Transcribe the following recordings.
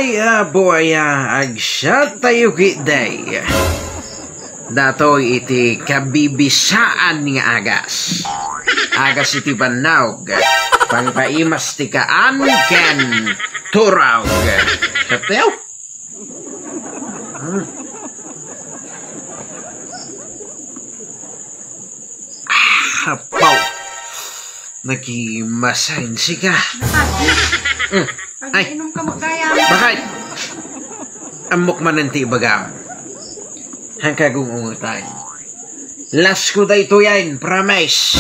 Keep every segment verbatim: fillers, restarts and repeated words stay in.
Ay, apo aya, agsat tayo kitdi. Datoy iti kabibisaan nga agas. Agas iti bannog. Pangpaimas ti kaan ken turog. Katayo? Hmm. Ah, apo. Nagimasensi ka. Bakit? Hmm. Ay. Pag-inom ka, magkaya. Bakit? Ammok manen ti ibagam. Hangka gung-ungetan. Lasko daytoyen, promise.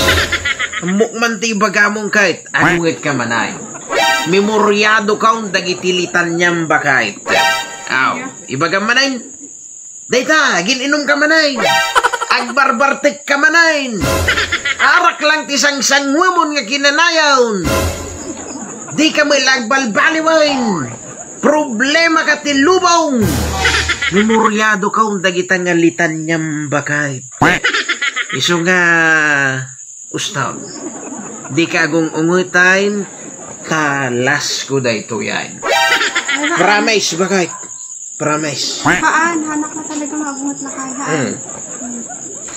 Ammok man ti ibagam ket, agunget ka manen. Memoryado ka on dagiti litaniam, bakit. Aw, ibagam manen. Dayta, gin-inom ka manen. Agbarbartek ka manen. Arak lang ti sangsanguemon nga kinanayon. Di ka met la agbalbaliwen. Problema ka ti lubong. Memoryado ka on dagita nga litaniam, bakit. Isu nga, uston. Di ka agung-ungetan, ta lasko daytoyen. Promise, bakit. Promise. Haan, hanak na talaga nga agunget lakay, haan. Hmm. Hmm.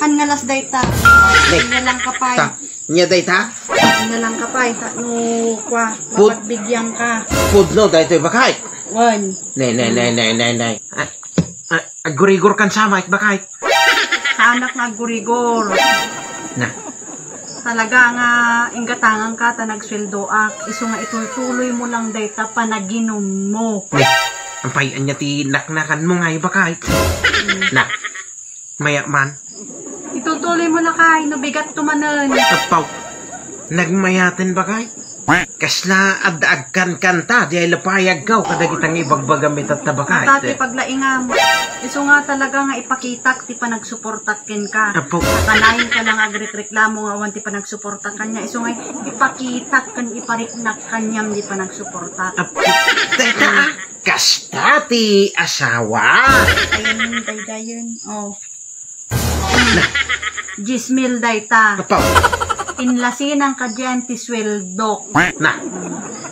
Han nga las dayta. Ne. Nya lang ka pay. Ta, nya dayta? Nya lang ka pay, ta, no, kwa, Put- mapagbigyan ka. Pudno, daytoy bakay. Wen. Ne, ne, ne, ne, ne, ne. Ah, ah, agurigor kan sama, it bakay. Hanak nga agurigor. Na. Talaga nga inggatangan ka ta nagsweldoak. Isu nga itultuloy mo lang dayta panaginum mo. Ni, ampay anya ti naknakan mo nga ibakay. Hmm. Na, maya man. Itultuloy mo na kay, no bigat to manen. Apaw. Nagmayaten bakay? Kasla adda agkankanta, di ay lapayag kaw, kadagita nga ibagbagam itatta bakay. Matati paglaingam. Isu nga talaga nga ipakitak ti panagsuportak kenka. Apo. Kanayon ka lang agrekreklamo nga awan ti panagsuportak kanya. Isu nga ipakitak ken ipariknak kaniam di panagsuportak. Apo. Teka, ah. Kasta ti asawa. Ayun, daydayen. Oh. Na. Dies mil dayta. Apo. Inlasinan ka diyan ti sweldok. Na.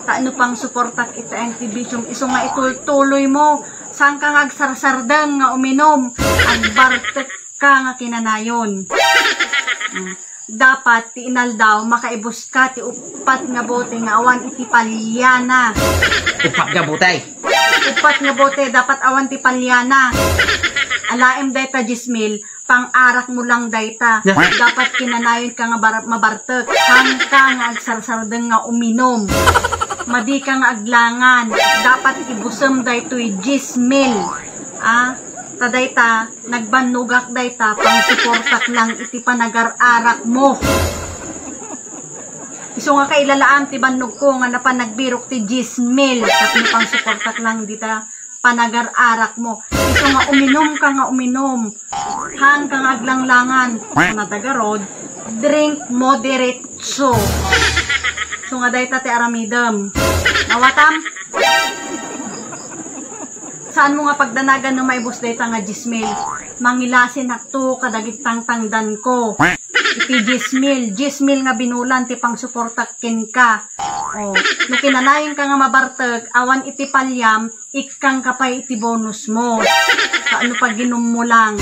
Ta no pangsuportak ita N T V, isu nga itultuloy mo. Saan ka nga agsarsardeng nga uminom? Agbartek ka nga kinanayon. Mm. Dapat ti inaldaw, makaibus ka ti uppat nga bote nga awan iti paliana. Uppat nga bote? Uppat nga bote, dapat awan ti paliana. Alaem dayta dies mil, pang-arak mo lang dayta. Ya. Dapat kinanayon ka nga bar-, mabartek. Hangka nga agsarsardeng nga uminom. Madi ka nga aglangan. Dapat ibusem daytoy dies mil. Ah, ta dayta, nagbannogak dayta, pangsuportak lang iti panagar-arak mo. Isu nga kailalaam ti bannogko nga napan nagbirok ti dies mil, tapno pangsuportak lang dita panagar-arak mo. Isu nga uminom ka nga uminom. Hangka nga aglanglangan. Kuna tagarod, drink moderate. So, so nga dayta ti aramidem. Nawatam? Saan mo nga pagdanagan no maibus dayta nga dies mil? Mangilasinakto kadagiti tangtangdanko. Iti dies mil, dies mil nga binulan ti pangsuportak kenka. Oh, no kinanayon ka nga mabartek, awan iti paliam, ikkang ka pay iti bonus mo. Kaano paginum mo lang?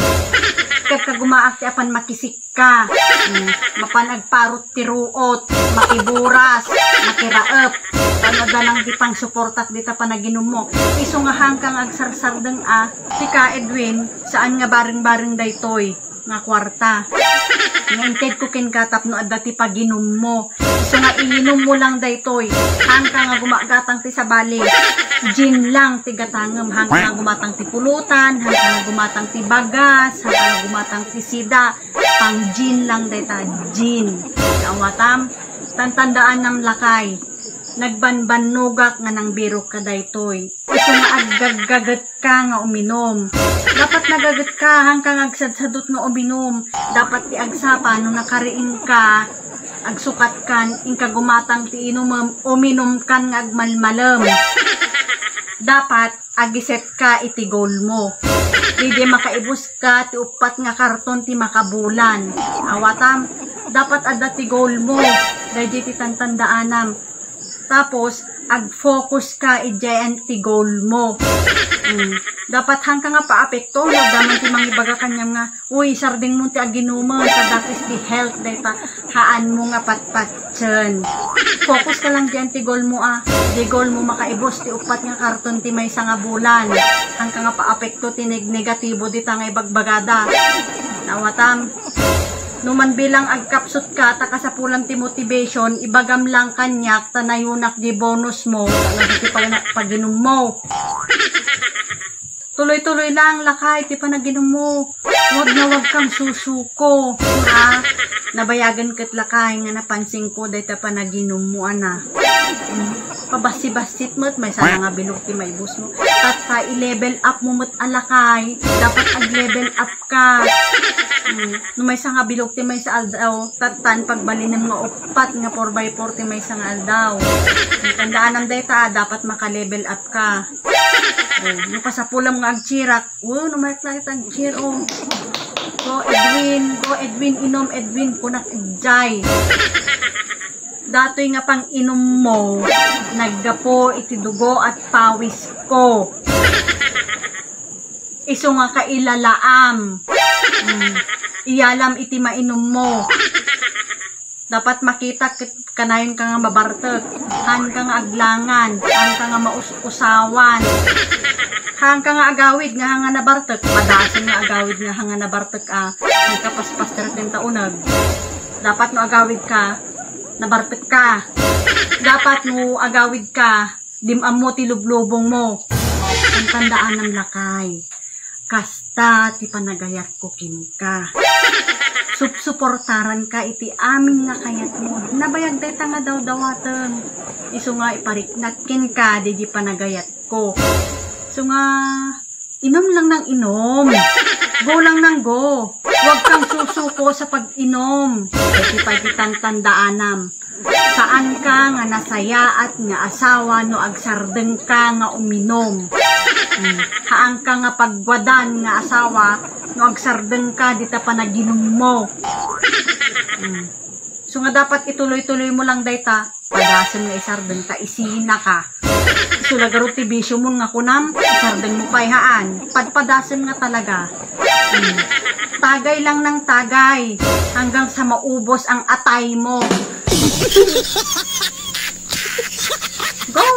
Kagkagumaak ti apan makisik ka. Mm, mapan agparot ti ruot, makiburas, makiraep. Ano da lang di pang suportak dita panaginum mo. Isu nga hangka nga agsarsardeng a, ti ka, Edwin, saan nga bareng-bareng daytoy nga kuarta. Nga inted ko kenka tapno adda ti paginum mo. Isu nga iinum mo lang daytoy. Hangka nga gumagatang ti sabali. Gin lang ti gatangem. Hangka nga gumatang ti pulutan, hangka nga gumatang ti bagas, hangka nga gumatang ti sida. Pang gin lang dayta, gin. Awatam, tantandaanam lakay. Nagbanbannogak nga nangbirok ka daytoy. Isu nga aggaggaget ka nga uminom. Dapat nagaget ka, hangka nga agsadsadot nga uminom. Dapat ti agsapa no nakariing ka, agsukat kan, inka gumatang ti inumem, uminom kan nga agmalmalem. Dapat agiset ka iti goal mo. Didi makaibus ka ti uppat nga karton ti makabulan. Awatam, dapat adda ti goal mo. Daydi ti tantandaanam. Tapos, ag-focus ka idiay ti goal mo. Mm. Dapat haanka nga paapekto, no? Daman ti mangibaga kaniam nga, "Uy, isardeng mo ti aginuman, sa that is the health, dayta." Haan mo nga patpatsen. Focus ka lang diay ti goal mo, ah. Di goal mo makaibus ti uppat nga karton ti maysa nga bulan. Haanka nga paapekto ti neg-, negatibo dita nga ibagbagada. Nawatam. No man bilang agkapsut ka, ta kasapulan ti motivation, ibagam lang kaniak, ta nayunak di bonus mo, ta nagiti pag-, paginum mo. Tuloy-tuloy lang, lakay, ti panaginum mo. Wag na wag kang susuko, ha? Nabayagen ket lakay nga napansin ko dayta panaginum mo, ana. Mm. Pabassi-bassit met, maysa na nga bilog ti maibus mo. Tatta, i-level up mo met a lakay. Dapat ag-level up ka. Mm. No maysa nga bilog ti maysa aldaw, tattan pagbalinem nga uppat nga four by four ti maysa nga aldaw. Tandaanam dayta, dapat maka-level up ka. Oh, no kasapulam nga agchirak, oh, no mayat-mayat agchir, oh. Go, Edwin, go, Edwin, inom, Edwin, kunak idiay. Datoy nga pang-inom mo, naggapu iti dugo at pawis ko. Isu nga kailalaam. Hmm. Iyalam iti mainum mo. Dapat makita ket kanayon ka nga mabartek. Haan ka nga aglangan, haan ka nga maus-usawan. Haan ka nga agawid nga haan nga nabartek, padasem nga agawid nga haan nga nabartek a, haan ka paspaster ken ta uneg. Dapat no agawid ka, nabartek ka. Dapat no agawid ka, dim-am mo ti lublubong mo. Tandaanam lakay. Kasta ti panagayatko kenka. Supsuportaranka iti amin nga kayatmo. Nabayag dayta nga dawdawatem. Isu nga ipariknak kenka didi panagayatko. Isu nga inom lang nang inom. Go lang nang go. Huwag kang susuko sa pag-inom. Iti pay ti tantandaanam. Saanka nga nasayaat nga asawa no agsardengka nga uminom. Hmm. Haanka nga pagguadan nga asawa no agsardengka dita panaginum mo. Hmm. So nga dapat ituloy-tuloy mo lang dayta, padasem nga isardeng ta isina ka. Isu la garud ti bisyo mo nga kunam, isardeng mo pay haan. Padpadasem nga talaga. Hmm. Tagay lang nang tagay hanggang sa maubos ang atay mo. Go!